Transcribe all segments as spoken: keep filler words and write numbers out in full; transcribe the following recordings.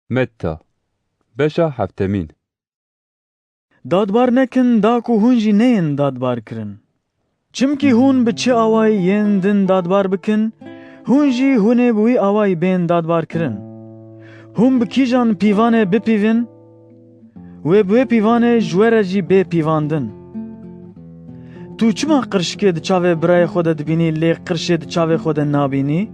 Metta, beşa heftemîn. Dadbar nekin, da ku hûn jî neyên dadbar kirin. Çimkî hûn bi çi awayî yên din dadbar bikin, hûn jî hûn ê bi wî awayî bên dadbar kirin. Hûn bi kîjan pîvanê bipîvin, wê bi wê pîvanê ji we re jî bê pîvandin. Tu çima qirşikê di çavê birayê xwe de dibînî, lê qirşê di çavê xwe de nabînî?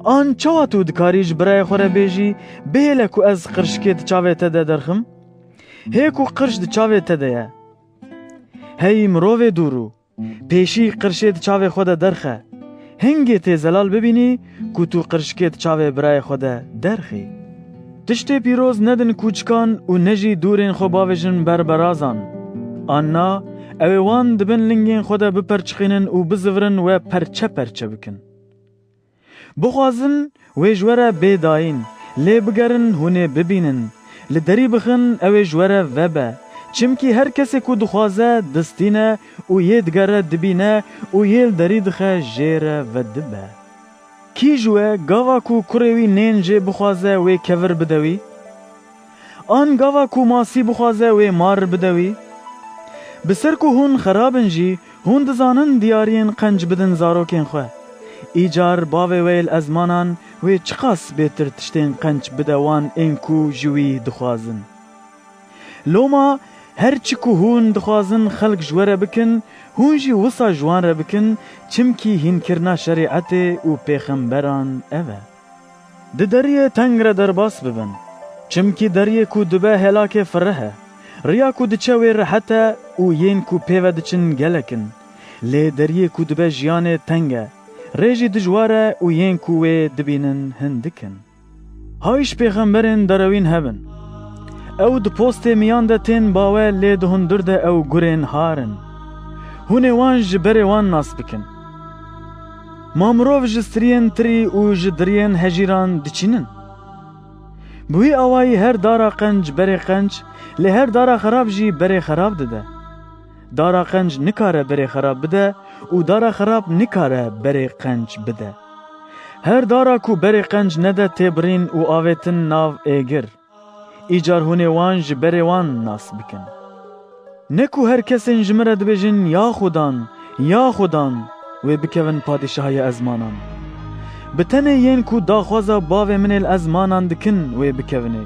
An çawa tu dikarî ji birayê xwe re bêjî, "Bihêle ku ez qirşikê di çavê te de derxim"? Hê ku qirş di çavê te de ye. Hey mirovê dûrû, pêşî qirşê di çavê xwe de derxe. Hingê tê zelal bibînî ku tu qirşikê di çavê birayê xwe de derxî. Tiştê pîroz nedin kûçikan û ne jî dûrên xwe bavêjin berberazan. Anna, ew ê wan di bin lingên xwe de biperçiqînin û bizivirin we perçe perçe bikin. Bixwazin wê ji we re bê dayîn, lê bigerin hûn ê bibînin. Li derî bixin ew ê ji we re vebe. Çimkî her kesê ku dixwaze, distîne û yê digere dibîne û yê li derî dixe jê re vedibe. Kî ji we gava ku kurê wî nên jê bixwaze wê kevir bide wî? An gava ku masî bixwaze wê mar bide wî? Bi ser ku hûn xerab in jî, hûn dizanin diyariyên qenc bidin zarokên xwe. Îcar bavê we yê li ezmanan wê çiqas bêtir tiştên qenc bide wan ên ku ji wî dixwazin. Loma her çi ku hûn dixwazin xelk ji we re bikin, hûn jî wisa ji wan re bikin, çimkî hînkirina şerîetê û pêxemberan ev e. Di deriyê teng re derbas bibin, çimkî deriyê ku dibe helakê fireh e. Riya ku diçe wê rehet e û yên ku pê ve diçin gelek in. Lê deriyê ku dibe jiyanê teng e, rê jî dijwar e û yên ku wê dibînin hindik in. Hay ji pêxemberên derewîn hebin. Ew di postê miyan de tên bawe, lê di hundir de ew gurên har in. Hûn ê wan ji berê wan nas bikin. Ma mirov ji striyên tirî û ji diriyên hejîran diçînin? Bi wî awayî her dara qenc berê qenc, lê her dara xerab jî berê xerab dide. Dara qenc nikare berê xerab bide û dara xerab nikare berê qenc bide. Her dara ku berê qenc nede tê birîn û avêtin nav êgir. Îcar hûn ê wan ji berê wan nas bikin. Ne ku her kesên ji min re dibêjin, "Ya Xudan, ya Xudan", wê bikevin padîşahiya ezmanan. Bi tenê yên ku daxwaza bavê min ê li ezmanan dikin, wê bikevin ê.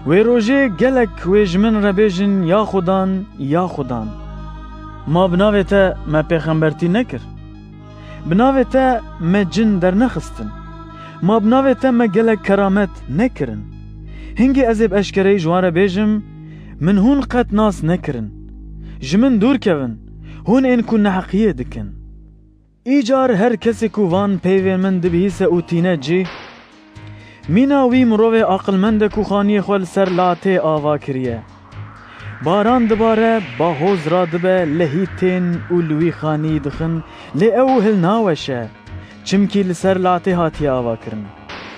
Wê rojê gelek wê ji min re bêjin, "Ya Xudan, ya Xudan." Ma bi navê te me pêxembertî nekir? Bi navê te me cin dernexistin? Ma bi navê te me gelek keramet nekirin? Hingê ez ê bi eşkereyî ji wan re bêjim, min hûn qet nas nekirin. Ji min dûr kevin, hûn ên ku neheqiyê dikin. Îcar her kesê ku van peyvên min dibihîse û tîne cih, mîna wî mirovê aqilmend e ku xaniyê xwe li ser latê ava kiriye. Baran dibare, bahoz radibe, lehî tên û li wî xanî dixin, lê ew hilnaweşe, çimkî li ser latê hatiye avakirin.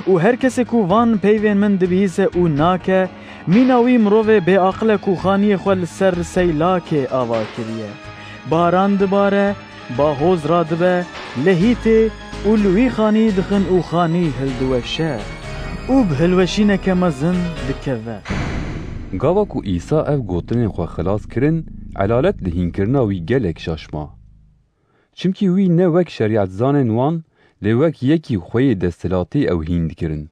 Û her kesê ku van peyvên min dibihîse û nake, mîna wî mirovê bêaqil e ku xaniyê xwe li ser seylakê ava kiriye. Baran dibare, bahoz radibe, lehî tê û li wî xanî dixin û xanî hildiweşe û bi hilweşîneke mezin dikeve. Gava ku Îsa ev gotinên xwe xilas kirin, elalet li hînkirina wî gelek şaş ma. Çimkî wî ne wek şerîetzanên wan, lê wek yekî xweyê desthilatî ew hîn dikirin.